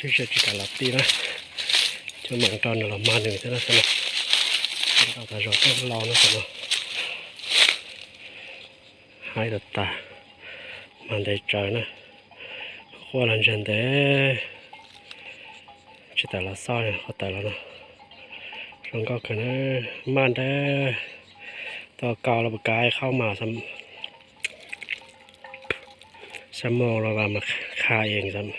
Ze tsis kam los pij na, coj mam rau nws los mag nws thiab na xwb na. Rau tas zog twb laus na xwb no. Haib tas tas, mag ntev tsawv na. Quaj los ntseg ntev, tsis tawm los xoj qhov tawm los no. Zoo nkauj kawg na. Maj ntev, tau kaus los puas kav qhaub mas, xa moos los vam mas qha ees xam.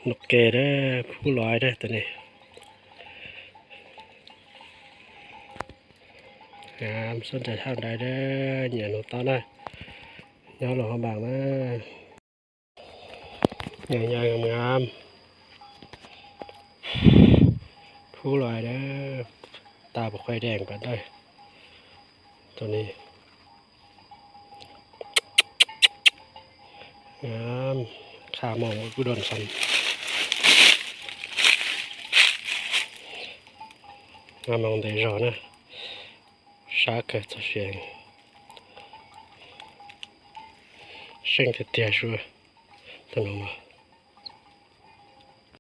Nuj ke dab, phub lais dab tus ne. Xub ntiag thaj ntais dab, nyiam nug tob na. Nyob los hauv npaas na. Nyob nyob ngam, phub lais dab, tas puas quaj dees pas dawj. Tus ne, qha moos kuj doos xam. Qha moos ntev zog na, sab kawg txog siav, seej tiag tiag sua. Tus no